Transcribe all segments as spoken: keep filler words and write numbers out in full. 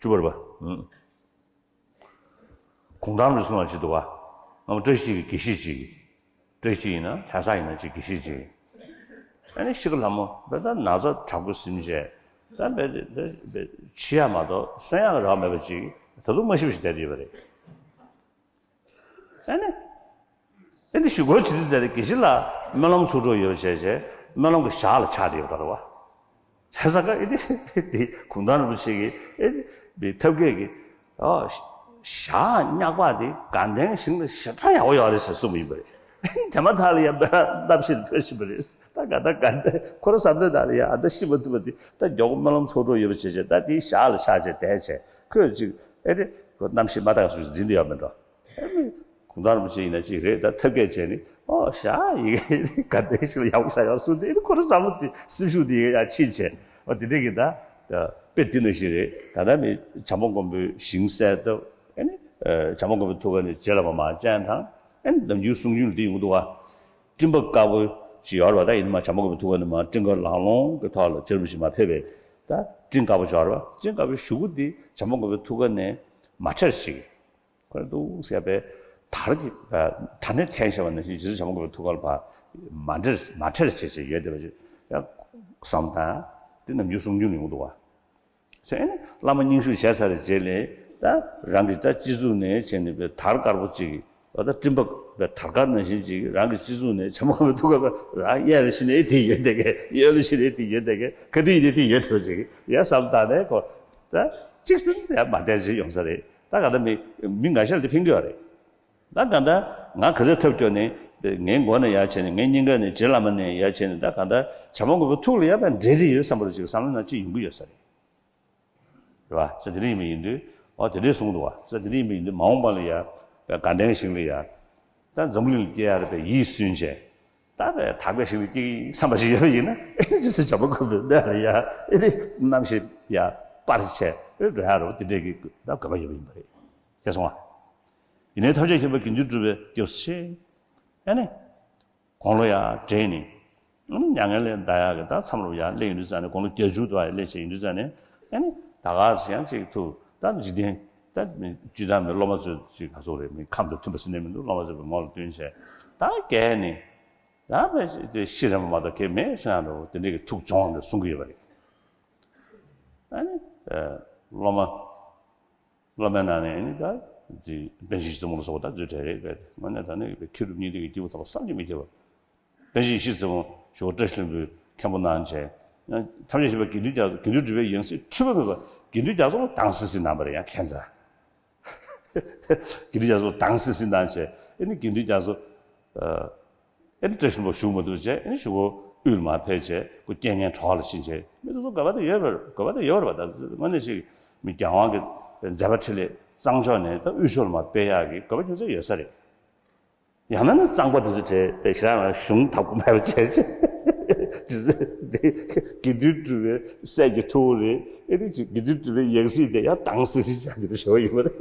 སྤྲུལ་པ་རེད་པ། གུང་ཐང་རུ་སོང་བ་ཅིག་འདུག་བ། སྔ་མོ་བཀྲ་ཤིས་ཀྱི་དགེ་བཤེས་ཅིག་བཀྲ་ཤིས་ཡིན་ན་ལྷ་ས་ཡིན་ན་ཅིག་དགེ་བཤེས་ཅིག་ཨ་ནི་ཤི་ཁ་ལྷ་མོ་བས་ད་ན་ཚ་དྲག་པོ་ཟིན་བྱས། ད་བས་བས་བས་འཆི་ཡག་མ་གཏོགས་གསོན་ཡག་རག་མེད་པ་ཅིག་ད་དུང་མ་ཤི་བ་ཞིག་བསྡད་ཡོད་པ་རེད། ཨ་ནི། ཨ་ནི་ཞུ་སྐོར་བྱེད་དུས་ཟེར་དགེ་བཤེས་ལ་སྨོན་ལམ་ཚུགས་འགྲོ་ཡོད་པ་བྱས་བྱས་སྨོན་ལམ་གྱི་ཞག་ལ་ཆགས་བསྡད་ཡོད་པ་རེད་བ། བྱས་ཙང་ཀ་ཨེ་འདི་འདི་གུང་ཐང་རིན་པོ་ཆེ་གིས་ཨེ་འདི་མི་ཐབས་མཁས་ཀྱིས་ཨ་ཞག་སྙག་པ་འདི་དགའ་ལྡན་ཞིང་ལ་ཞེ་དྲག་ཡག་པོ་ཡོད་རེད་ཟེར་གསུངས་པ་ཡིན་པ་རེད། དེ་མ་ཐག་ལ་ཡང་སྦེ་ར་གནམ་གཤིས་ཕེབས་ཕྱིན་པ་རེད། ད་ག་ད་ག་ད་ཁོ་ར་བསམ་བློའི་ནང་ལ་ཡང་ཨ་ད་ཤི་མ་ཐུབ་པ་འདི་ད་མགྱོགས་པོ་སྨོན་ལམ་ཚུགས་འགྲོ་ཡོད་པ་བྱས་བྱས་ད་འདི་ཞག་ལ་ཆགས་བྱས་བསྡད་བྱས་ཁོས་ཅིག་ཨེ་འདི་ཁོ་གནམ་གཤིས་མ་དག་སུ་འཛིན་དུ་ཡོད་མེད་འགྲོ། ཨེ་མི། གུང་ཐང་རིན་པོ་ཆེ་ཡིན་ན་ཅིག་རེད་ད་ཐབས་མཁས་བྱས་ནི་ཨོ་ཞག་ཡི་གེ་ག་འདྲ་ཞིག་ལ་ཡག་པོ་ཞག་ཡག་སུ་དེ་ཁོ་ར་བསམ་བློ་དེ་སེམས་ཤུགས་དེ་ཡང་ཕྱིན་བྱས་ཨོ་དེ་འདྲ་གི་ད་དཔེ་དེ་ནང་བཞིན་རེད། ད་ལྟ་མི་བྱམས་པ་མགོན་པོའི་ཞིང་གསལ་སྟབས་ཨེ་ནི་བྱམས་པ་མགོན་པོའི་ཐུགས་ཀ་ནས་རྗེ་བླ་མ་མར་སྤྱན་དྲངས་ཨེ་ནི་ནམ་རྒྱུན་གསུང་རྒྱུན་འདི་ཡོང་གི་འདུག་བ། སྤྲིན་པ་དཀར་པོ་ཞིག་ཡོད་རེད་བ། ད་ཡིན་ན་མར་བྱམས་པ་མགོན་པོའི་ཐུགས་ཀ་ནས་མར་སྤྲིན་དཀར་ལང་ལོང་གི་ཐོག་ལ་རྗེ་རིན་པོ་ཆེ་མར་ཕེབས་པས་ད་སྤྲིན་དཀར་པོ་ཞིག་ཡོད་རེད་བ། སྤྲིན་དཀར་པོའི་གཞུག་གུ་འདི་བྱམས་པ་མགོན་པོའི་ཐུགས་ཀ་ནས་མ་ཁྲེལ་ཞིག་ཁོ་རེ་འདུག་ཟེར་བའི་དར་གྱི་དར་སྣེ་འཐེན་བཞག་པ་ནང་བཞིན་རྗེ་བཙུན་བྱམས་པ་མགོན་པོའི་ཐུགས་ཀ་ལ་ཕར་མ་འདྲེར་མ་འཕྲལ་བྱས་བྱས་ཡོད་བསྡད་པ་ཅིག་ཡང་བསམ་དང་། དེ་ནམ་རྒྱུན་གསུང་རྒྱུན་ཡོང་གི་འདུག་བ། བྱས་ནས་བླ་མ་རྙིང་ཞུགས་བྱས་ཚར་བའི་རྗེས་ལ་ད་རང་གི་ད་སྤྱི་གཙུག་ནས་བྱས་ནས་བའི་དར་དཀར་པོ་ཅིག་ད་སྤྲིན་པ་བའི་དར་དཀར་ནང་བཞིན་ཅིག་རང་གི་སྤྱི་གཙུག་ནས་བྱམས་པ་མགོན་པོའི་ཐུགས་ཀ་ལ་རང་གཡས་ལ་ཕྱིན་ནས་དེ་ཡོད་བསྡད་མཁན། གཡོན་ལ་ཕྱིན་ནས་དེ་ཡོད་བསྡད་མཁན། ག་དུས་ཡིན་ནའི་དེ་ཡོད་བསྡད་པ་ཅིག་ཡང་བསམ་བཏང་ནས་ཁོ། ད་གཅིག་ཏུ་ཡང་མ་བསྡད་ཅིག་ཡོང་ས་རེད། ད་ག་ད་མི་མི་འགའ་ཤས་ལ་དེ་ཕན་གྱི་ཡོད་རེད། ད་ག་ད་ང་ག་ཚོད་ཐབས་སྐྱོ་ནས་ངའི་མགོ་ནས་ཡར་བྱས་ནས་ངའི་སྙིང་ག་ནས་རྗེ་བླ་མ་ནས་ཡར་བྱས་ནས་ད་ག་ད་བྱམས་པ་མགོན་པོའི་ཐུགས་ལ་ཡར་བས་འདྲེ་རེ་ཡོད་བསམ་པ་ཅིག་བསམ་བློ་ནང་ཅིག་ཡོང་གི་ཡོད་ས་རེད། རེད་བ། ས་དེ་འདྲ་ཡིན་པ་ཡིན་དུས་ཨོ་དེ་འདྲས་གསུངས་འདུག་བ། ས་དེ་འདྲ་ཡིན་པ་ཡིན་དུས་མ་འོངས་པ་ལ་ཡ་དགའ་ལྡན་ཞིང་ལ་ཡ་ད་འཛམ་བུ་གླིང་ལ་སྐྱེ་ཡ་རེད་པས་ཡིད་སུན་བྱས། ད་བས་དག་པའི་ཞིང་ལ་སྐྱེ་གི་བསམ་པ་ཞིག་ཡོད་པ་ཡིན་ན་ཨེ་ནི་ཅི་སེ་བྱ་བ་ཁོ་བོའི་གནས་ལ་ཡ་ཨེ་ནི་གནམ་གཤིས་ཡ་པར་བྱས་ཨེ་འགྲོ་ཡ་རོ་དེ་འདྲས་ཀྱི་ད་དགོས་པ་ཡོད་པ་ཡིན་པ་རེད། ཤེས་སོང་ཨ། ཡིན་ནའི་ཐམས་ཅད་མཁྱེན་པ་དགེ་འདུན་གྲུབ་པའི་སྐྱབས་སུ་མཆི། ཨེ་ནི། དགུང་ལོ་ཡར་བགྲེས་ནས། ཨ་ནི་མྱ་ངན་ལས་འདའ་ཡག་གི་ད་མཚམས་རུ་ཡར་སླེབས་ཡོང་དུས་ཙང་ནས་དགུང་ལོ་བརྒྱད་ཅུ་དུ་ཡར་སླེབས་བྱས་ཡོང་དུས་ཙང་ནས་ཨ་ནི་ད་ག་ཟེ་ཡང་གཅིག་ཐུག་ད་འཇིག་རྟེན་ད་མི་སྤྱིར་བཏང་མི་སློབ་མ་ཚོས་ཅིག་ག་ཚོད་རེད། མི་ཁམས་དང་མཐུན་པ་ཟེར་ནས་མི་འདུག་སློབ་མ་ཚོས་ངོ་ལ་སྟོན་བྱས་ད་རྒས་ནས་ད་བས་དེ་ཤི་རན་པ་མ་གཏོགས་གལ་མེད་གསུང་ཡག་འགྲོ་དེ་འདྲས་ཀྱི་ཐུག་བྱུང་འདྲ་གསུང་གི་ཡོད་པ་རེད། ཨ་ནི་སློབ་མ། སློབ་མའི་ནང་ནས་ནི་ད་དེ་པཎ་ཆེན་ཡེ་ཤེས་རྩེ་མོ་ལ་སོགས་པ་ད་རྫུས་གྲས་རེད་པས། དངོས་གནས་དྲང་གནས་ཀྱི་མཁས་གྲུབ་གཉིས་ལྡན་གྱི་སྐྱེས་བུ་དམ་པ་བསམ་གྱིས་མི་ཁྱབ་པ། པཎ་ཆེན་ཡེ་ཤེས་རྩེ་མོ་ཞུ་བ་བཀྲ་ཤིས་ལྷུན་པོའི་མཁན་པོ་གནང་བྱས། ཐམས་ཅད་མཁྱེན་པ་དགེ་འདུན་རྒྱ་མཚོ་དགེ་འདུན་གྲུབ་པའི་ཡང་སྲིད་འཁྲུལ་པ་མེད་པ་དགེ་འདུན་རྒྱ་མཚོ་ལ་དྭངས་སིལ་སིལ་གནང་བ་རེད་ཡང་ཁྱད་མཚར། དགེ་འདུན་རྒྱ་མཚོ་ལ་དྭངས་སིལ་སིལ་གནང་བྱས་ཨེ་ནི་དགེ་འདུན་རྒྱ་མཚོ། ཨེ་ནི་བཀྲ་ཤིས་ལྷུན་པོ་བཞུགས་མ་ཐུབ་བྱས་ཨེ་ནི་གཞུག་གུ་དབུས་ལ་མར་ཕེབས་བྱས་ཁོ་རྐྱེན་ངན་གྲོགས་ལ་ཕྱིན་བྱས་མི་དེ་ཚོ་དགོས་པ་དེ་ཡོད་པ་རེད། དགོས་པ་དེ་ཡོད་རེད་པ། ད་དངོས་གནས་ཤིག་མི་རྒྱལ་དབང་གི་མཛད་པ་འཕྲིན་ལས་གཙང་ཕྱོགས་ནས་ད་དབུས་ཕྱོགས་ལ་མར་སྤེལ་ཡག་གི་དགོས་པ་རྒྱུ་མཚན་ཡོད་ས་རེད། ཡང་ན་ནི་གཙང་པ་དེ་ཚོ་བྱས་པའི་ཞེ་དྲག་ལ་གཞུང་དག་པོ་མེད་པ་བྱས་བྱས་དེ་དགེ་འདུན་གྲུབ་པའི་སྲས་ཀྱི་ཐུ་བོ་རེད། ཨེ་ནི་ཅིག་དགེ་འདུན་གྲུབ་པའི་ཡང་སྲིད་དེ་ཡང་དྭངས་སིལ་སིལ་བྱས་དེ་འདྲ་ཞུ་བ་ཡིན་པ་རེད།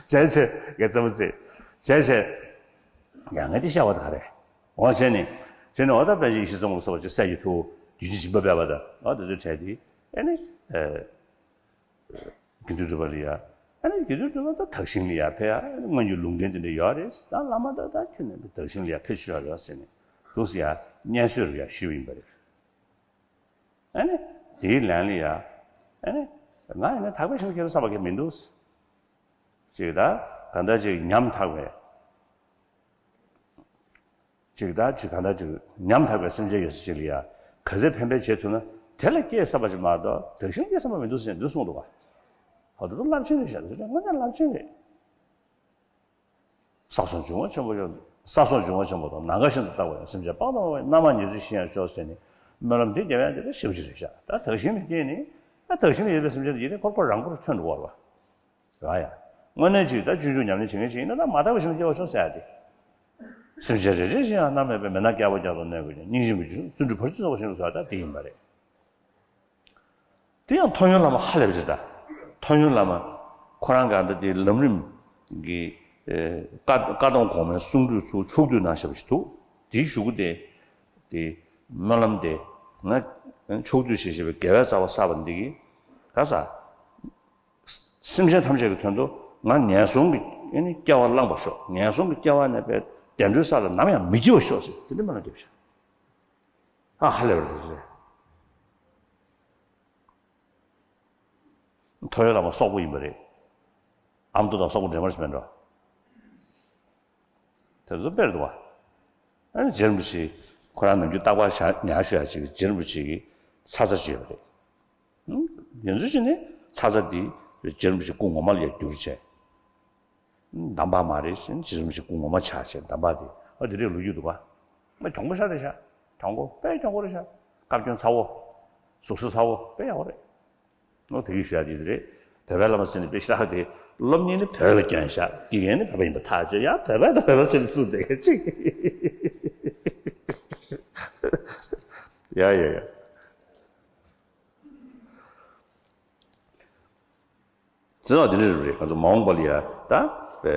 བྱས་བྱས་ངས་རྩེད་མོ་རྩེ་བྱས་བྱས། ཡང་ངས་དེ་བཤད་པ་ད་ག་རེད། འོ་བྱས་ནས་བྱས་ནས་འོ་ད་པཎ་ཆེན་ཡེ་ཤེས་རྩེ་མོ་ལ་སོགས་པ་ཅིག་སྲས་ཀྱི་ཐུ་བོ་དུས་ཆེན་སྦྱིན་པ་སྤེལ་བ་དང་འོ་དེ་ཚོའི་གྲས་དེ་ཨ་ནི་དགེ་འདུན་གྲུབ་པ་ལ་ཡ། ཨ་ནི་དགེ་འདུན་གྲུབ་པ་ད་དག་ཞིང་ལ་ཡ་ཕེབས་ཡ་ཨ་ནི་སྔོན་གྱི་ལུང་བསྟན་དེ་འདྲ་ཡོད་རེད། ད་བླ་མ་ད་ད་ཁྱོད་ནས་དག་ཞིང་ལ་ཡ་ཕེབས་ཆོག་ཡ་རེད་ཟེར་ནས་འདུག་སེ་ཡ་སྙན་གསོལ་རུ་ཡ་ཞུས་པ་ཡིན་པ་རེད། ཨ་ནི་དེའི་ལན་ལ་ཡ། ཨ་ནི་ང་ཡིན་ན་དག་པའི་ཞིང་ཁྱེད་རང་བསམ་པ་གང་མི་འདུག་ཅིག་ད་གང་ལྟར་ཅིག་ཉམ་ཐག་པའི་ཅིག་ད་ཅིག་གང་ལྟར་ཅིག་ཉམ་ཐག་པའི་སེམས་ཅན་ཡོད་ས་ཅིག་ལ་ཡ་ག་ཚད་ཕན་པ་བྱེད་ཐུབ་ན་དེ་ལ་སྐྱེས་བསམ་པ་ཅིག་མ་གཏོགས་དག་ཞིང་སྐྱེས་བསམ་པ་མི་འདུག་ཟེར་འདི་གསུངས་འདུག་བ། ཧོ་དེ་ཚོ་རླབས་ཆེན་རེད་ཤག་དེ་ཚོ་དངོས་གནས་རླབས་ཆེན་རེད། ས་སོགས་འབྱུང་བ་ཆེན་པོ་ཤོག་ས་སོགས་འབྱུང་བ་ཆེན་པོ་དང་ནམ་མཁའ་བཞིན་དུ་རྟག་པར་ཡང་སེམས་ཅན་སྤངས་དང་བ་བའི་རྣམ་མང་ཉེར་འཚོའི་ཞིང་ཡང་ཤོག་ཟེར་ནས་སྨོན་ལམ་འདི་རྒྱབ་ཡ་དེ་ལ་ཞེ་པོ་ཅིག་རེད་ཤག་ད་དག་ཞིང་དུ་སྐྱེས་ནས་ད་དག་ཞིང་ལ་ཡོད་པའི་སེམས་ཅན་དེ་ཡིན་ནའི་ཁོ་ཁོ་རང་པོར་ཐོན་འགྲོ་བ་རེད་བ། རེད་བ་ཡ། དངོས་གནས་ཅིག་ད་སྤྱོད་འཇུག་ཉམས་ལེན་བྱེད་མཁན་ཞིག་ཡིན་ན་ད་མ་དག་པའི་ཞིང་ལ་སྐྱེ་བར་ཤོག་ཟེར་ཡ་དེ། སེམས་ཅན་རེ་རེ་བཞིན་ཡང་མནར་མེད་པའི་མི་སྣང་སྐྱེ་བོ་རྒྱ་མཚོ་གནས་དགོས་ཀྱང་སྙིང་རྗེ་མི་འབྱུང་བརྩོན་འགྲུས་ཕར་ཕྱིན་ཚོགས་ཞིང་དུ་ཟེར་བ་ད་དེ་ཡིན་པ་རེད། དེ་ཡང་ཐོ་ཡོན་བླ་མ་ཧ་ལས་པ་ཅིག་ད། ཐོ་ཡོན་བླ་མ་ཁོ་རང་ག་འདྲ་དེ་ལམ་རིམ་གྱི་ཨེ་བཀའ་བཀའ་གདམས་གོང་མའི་གསུང་སྒྲོས་ཚུར་ཕྱོགས་བསྡུས་གནང་བཞག་པ་ཞིག་འདུག་དེའི་གཞུག་གུ་དེ་དེ་སྨོན་ལམ་དེ་ང་ཕྱོགས་བསྡུས་བྱས་བྱས་པའི་དགེ་བའི་རྩ་བ་བསགས་པ་འདི་གིས་ག་ས་ སེམས་ཅན་ཐམས་ཅད་ཀྱི་དོན་དུ་ང་ངན་སོང་གི་ཨེ་ནི་སྐྱེ་བ་བླངས་པར་ཤོག་ངན་སོང་གི་སྐྱེ་བ་ནས་པའི་བདེ་འགྲོའི་ས་ལ་ནམ་ཡང་མི་སྐྱེ་བར་ཤོག་ཟེར་དེ་འདྲ་སྨོན་ལམ་རྒྱབ་ཤག་ཨ་ཧ་ལས་པ་རེད་ཟེར། ཐོ་ཡོད་བླ་མ་སོག་པོ་ཡིན་པ་རེད། ཨ་མདོ་དང་སོག་པོ་འདྲེས་མ་རེད་ཟེར་མེད་འགྲོ། དེ་ཚོ་དཔེར་འདུག་བ། ཨ་ནི་རྗེ་རིན་པོ་ཆེ་ཁོ་རང་ནམ་རྒྱུན་རྟག་པར་ཞག་ཉལ་ཞུ་ཡ་ཅིག་རྗེ་རིན་པོ་ཆེ་གི་ཚ་ཚ་ཅིག་ཡོད་རེད། ཡོད་ཚུལ་ཅིག་ནི་ཚ་ཚ་འདི་རྗེ་རིན་པོ་ཆེ་སྐུ་ངོ་མ་ལ་ཡ་བསྒྱུར་བྱས། འདམ་བག་མ་རེད་ཟེར་ནས་རྗེ་རིན་པོ་ཆེ་སྐུ་ངོ་མ་ཆགས་བྱས་འདམ་བག་འདི་ཨ་དེ་འདྲའི་ལོ་རྒྱུས་འདུག་ག་ང་གྱོང་པོ་ཤ་རེད་ཤག་གྱོང་པོ་དཔེ་གྱོང་པོ་རེད་ཤག་སྐབས་གྱོང་ཚ་བོ། ཟུག་གཟེར་ཚ་བོ་དཔེ་ཡག་པོ་རེད། ནོ་དེ་གི་ཞུ་ཡ་དེ་རེད། བོད་པའི་བླ་མ་ཟེར་ནས་དཔེ་ཤ་དེ་སློབ་གཉེར་ནི་བོད་ལ་སྐྱོན་ཤག་དགེ་རྒན་ནི་བོད་པ་ཡིན་པ་ཐག་ཆོད་ཡ་བོད་པ་དང་བོད་པ་ཟེར་ནས་སུ་བསྡད་ག་ཅིག་ཡ་ཡ་ཡ། དེ་ནང་དེ་འདྲ་རེད་རེད་ང་ཚོ་མ་འོངས་པ་ལ་ཡ་ད་བས་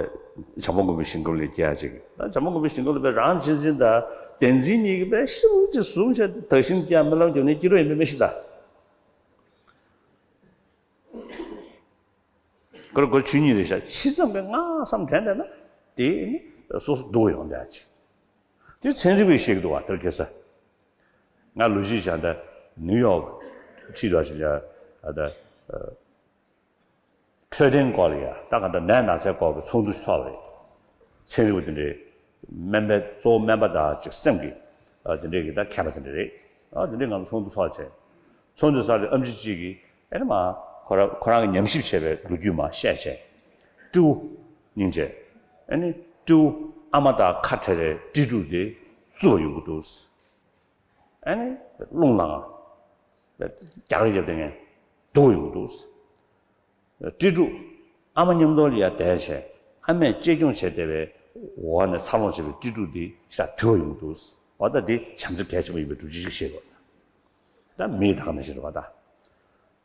བྱམས་པ་མགོན་པོའི་ཞིང་ཁམས་ལ་སྐྱེ་ཡ་ཅིག་ད་བྱམས་པ་མགོན་པོའི་ཞིང་ཁམས་ལ་བས་རང་གཅེས་འཛིན་དང་བདེན་འཛིན་གཉིས་ཀྱི་བས་ཤུགས་ཀྱིས་བཟུང་བྱས་དག་ཞིང་སྐྱེ་སྨོན་ལམ་རྒྱབ་ནས་སྐྱེ་རོགས་ཡིན་པའི་མི་ཞིག་ད། ཁོ་ར་སྒོ་ཆོས་ཉིད་རེད་ཤག་ཕྱི་ཙམ་པའི་སྔགས་བསམ་དྲན་བསྡད་ན་དེ་ནི་སོ་སོ་སྡུག་ཡོང་བསྡད་ཅིག་དེ་ཚན་རིག་པས་བཤད་ཀྱི་འདུག་བ་དེར་ཁེ་ས། ང་ལོ་རྒྱུས་བྱ་འདྲ་ནིའུ་ཡོག་ཁྲིད་འགྲོ་ཞིག་ལ་ཨ་ད་འཕྲོད་བསྟེན་སྐོར་ལ་ཡ་ད་ག་འདྲ་ནད་ན་ཚའི་སྐོར་གྱི་ཚོགས་འདུ་ཚོགས་པ་རེད། ཚན་རིག་པ་དེ་འདྲའི་སྨན་པའི་གཙོ་བོ་སྨན་པ་དང་ཅིག་སེམས་ཀྱི་ཨ་དེ་འདྲའི་གི་ད་མཁས་པ་དེ་འདྲ་རེད། ཨ་དེ་འདྲའི་ང་ཚོ་ཚོགས་འདུ་ཚོགས་བྱས། ཚོགས་འདུ་ཚོགས་ཏེ་ཨེམ་ཆི་གཅིག་གིས་ཨེ་ནི་མ་ཁོ་ར་ཁོ་རང་གི་ཉམས་ཞིབ་བྱས་པའི་ལོ་རྒྱུས་མ་བཤད་བྱས། སྤྲེའུ་སྙིང་རྗེ། ཨེ་ནི་སྤྲེའུ་ཨ་མ་དང་ཁ་བྲལ་བའི་སྤྲེལ་ཕྲུག་དེ་རྩུབ་པ་ཡོང་གི་འདུག་ཨེ་ནི་རླུང་ལངས། རྒྱག་རེས་བརྒྱབ་དེ་ངས་སྡུག་ཡོང་གི་འདུག་སྤྲེལ་ཕྲུག་ཨ་མ་མཉམ་དུ་ལ་ཡ་བསྡད་བྱས་ཨ་མས་གཅེས་སྐྱོང་བྱས་བསྡད་པའི་འོག་ནས་འཚར་ལོངས་བྱས་པའི་སྤྲེལ་ཕྲུག་འདི་ཤ་དུལ་བ་ཡོང་གི་འདུག་འོ་ད་འདི་བྱམས་བརྩེ་གལ་ཆེན་པོ་ཡིན་པའི་སྒྲུབ་བྱེད་ཅིག་ཤེས་དགོས། ད་མིའི་ད་ག་ནང་བཞིན་རེད་བ་ད།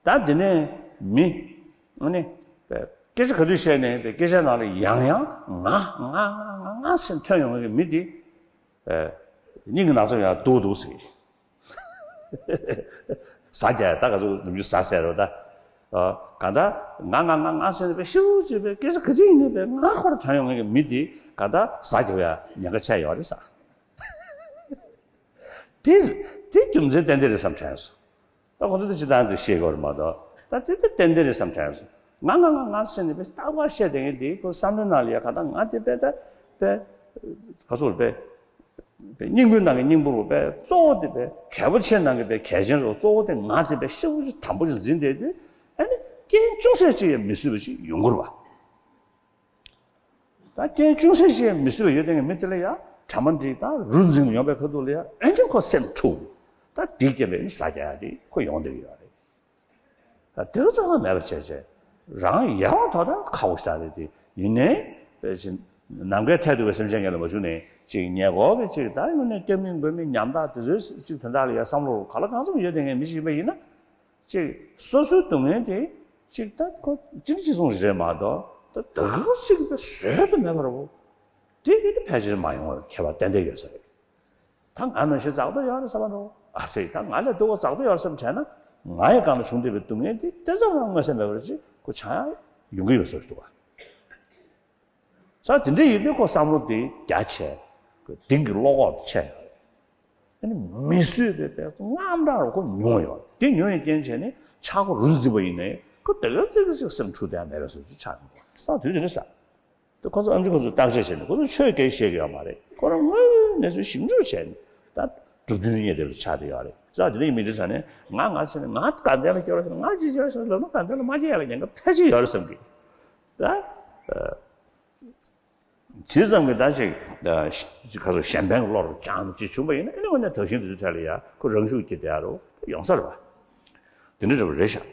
ད་འདི་ནས་མི་ཨ་ནི་སྐད་ཆ་ག་དུས་བཤད་ནས་སྐད་ཆ་ནང་ལ་ཡང་ཡང་ང་ང་ང་ང་ང་ཟེར་ཐོན་ཡོང་མཁན་གྱི་མི་འདི་སྙིང་གི་ནང་ཚོ་ཡང་སྡུག་སྡུག་ཟེར། ཟ་རྒྱ་ད་ག་ཚོད་ནམ་རྒྱུན་ཟ་ཟེར་རོ་ད། ག་ད་ང་ང་ང་ང་ཟེར་ནས་པའི་ཤིའུ་ཅེས་པའི་སྐད་ཆ་ག་དུས་ཡིན་ནའི་པའི་ང་ཁོ་ར་ཐོན་ཡོང་མཁན་གྱི་མི་དེ་ག་ད་ཟ་རྒྱ་ཡ་ཉེན་ཁ་ཆེ་ཡོད་རེད་ཟ། དེ་དེ་རྒྱུ་མཚན་ཏན་ཏན་རེད་བསམ་དྲན་སོང་། ད་ཁོ་ཚོ་དེ་ཅི་ད་དེ་ཤེས་དགོས་རེད་མ་གཏོགས་ད་དེ་དེ་ཏན་ཏན་རེད་བསམ་དྲན་སོང་། ང་ང་ང་ང་ཟེར་ནས་པའི་རྟག་པར་བཤད་དེ་ངས་དེ་ཁོ་བསམ་བློའི་ནང་ལ་ཡ་ག་ད་ང་དེ་པའི་ད་པའི་ག་ཚོད་རེད་པའི། པའི་སྙིང་པོའི་ནང་གི་སྙིང་པོ་རུ་པའི་གཙོ་བོ་དེ་པའི་གལ་པོ་ཆེ་ནང་གི་པའི་གལ་ཆེན་རུ་གཙོ་བོ་དེ་ང་དེ་པའི་ཤེའུ་ཅིག་དམ་པོ་ཅིག་འཛིན་བསྡད་དུས་ཨ་ནི་རྐྱེན་ཅུང་ཟད་ཅིག་ཡང་མི་བཟོད་པ་ཅིག་ཡོང་གི་རེད་བ། ད་རྐྱེན་ཅུང་ཟད་ཅིག་ཡང་མི་བཟོད་པ་ཡོད་དེ་ངས་མི་དེ་ལ་ཡ་དྲ་མ་འདི་ད་རུ་འཛིང་ཡོང་པའི་ཁ་ཐུག་ལ་ཡ་ཨེ་ཅིག་ཁོ་སེམས་འཁྲུག་ད་འདི་སྐྱེས་པའི་ནི་ཟ་རྒྱ་ཡ་དེ་ཁོ་ཡོང་བསྡད་ཀྱི་ཡོད་རེད། དེ་ག་ཙམ་མེད་པ་བྱས་བྱས། རང་ཡལ་བ་ཐོག་ད་ཁག་པོ་ཞིག་རེད་དེ། ཡིན་ནའི། དཔེ་ཆ། ནམ་མཁའི་མཐས་གཏུགས་པའི་སེམས་ཅན་ངེད་ལ་མ་བྱུང་ནས། ཅིག་ཉེ་འཁོར་གྱི་ཅིག་ད་དངོས་གནས་སྐྱབས་གནས་དགོས་མིན་ཉམ་ཐག་དེ་ཚོའི་ཅིག་དོན་དག་ལ་ཡ་བསམ་བློ་ག་ལ་གང་འཚམ་ཡོད་དེ་ངས་མི་ཞིག་ཡིན་པ་ཡིན་ན། ཅིག་སོ་སོའི་སྡུག་བསྔལ་དེ། ཅིག་ད་ཁོ་ཅི་འདྲ་ཅི་གསུངས་རེད་མ་གཏོགས། ད་ད་ག་ཅིག་ད་བཟོད་དུ་མེད་པ་རེད་བོ། དེ་ཡིན་ན་ཕལ་ཆེར་མ་ཡོང་བར་ཁྱད་པར་ཏན་ཏན་ཡོད་ས་རེད། ད་ང་ནང་བཞིན་ཛག་ཏུ་ཡོད་རེད་བསམ་པ་འགྲོ། ཨ་ཙི་ད་ང་ལས་སྡུག་པ་ཛག་ཏུ་ཡོད་རེད་བསམ་དྲན་ན། ང་ཡི་སྒང་ལ་བྱུང་བསྡད་པའི་སྡུག་བསྔལ་འདི་དེ་ཙམ་ཡང་མངོན་གསལ་མེད་པར་ཅིག་ཁོ་ཆགས་ཡོང་གི་ཡོད་བཟོ་ཞིག་འདུག་བ། ས་དེ་འདྲ་ཡིན་དུས་ཁོ་བསམ་བློ་དེ་རྒྱ་ཆེ། ཁོ་གཏིང་གི་བློ་ཁོག་དེ་ཆེ་ཡོད་རེད། ཨ་ནི་མི་བཟོད་པའི་དཔེ་རྔམ་དྲག་རུ་ཁོ་ཉུང་ཡོད་རེད། དེ་ཉུང་བའི་རྐྱེན་བྱས་ནས་ཆག་སྒོ་རུ་འཛིན་པ་ཡིན་ནའི་ཁོ་དེ་ག་ཙིག་གི་ཅིག་སེམས་འཁྲུག་བསྡད་ཡ་མེད་པའི་བཟོ་ཅིག་ཆགས་ཡོང་གི་རེད། ས་དུས་དེ་འདྲ་ས། དེ་ཁོ་ཚོ་ཨམ་ཆི་ཁོ་ཚོས་བརྟག་དཔྱད་བྱས་ནས་ཁོ་ཚོ་ཆོས་སྐད་བཤད་ཀྱི་ཡོད་མ་རེད། ཁོ་རང་དངོས་ཡོད་གནས་ཚུལ་ཞིབ་འཇུག་བྱས་ནས་ད་གྲུབ་དོན་རྙེད་བསྡད་པ་ཆགས་བསྡད་ཡོད་རེད། ས་དེ་འདྲ་ཡིན་མི་འདུག་ས་ནས་ང་ང་བྱས་ནས་ང་དགའ་ལྡན་ལ་སྐྱོར་ཟེར་ང་ཅི་བྱས་ཟེར་ལབ་ན་དགའ་ལྡན་ལ་མ་སྐྱེ་ཡ་ལ་ཉེན་ཁ་ཕལ་ཆེར་ཡོད་རེད་བསམ་གི། ད་ཇི་ཙམ་གྱི་ད་ཅིག་ཁ་སོ་གཞན་ཕན་གྱི་བློ་རུ་བཅངས་ནས་ཅིག་བྱུང་བ་ཡིན་ན་ཨ་ནི་དངོས་གནས་དག་ཞིང་དེ་ཚོའི་གྲས་ལ་ཡ་ཁོ་རང་ཤུགས་ཀྱིས་བསྡད་ཡ་རུ་ཡོང་ས་རེད་བ། དེ་འདྲ་འདྲ་བ་རེད་ཤག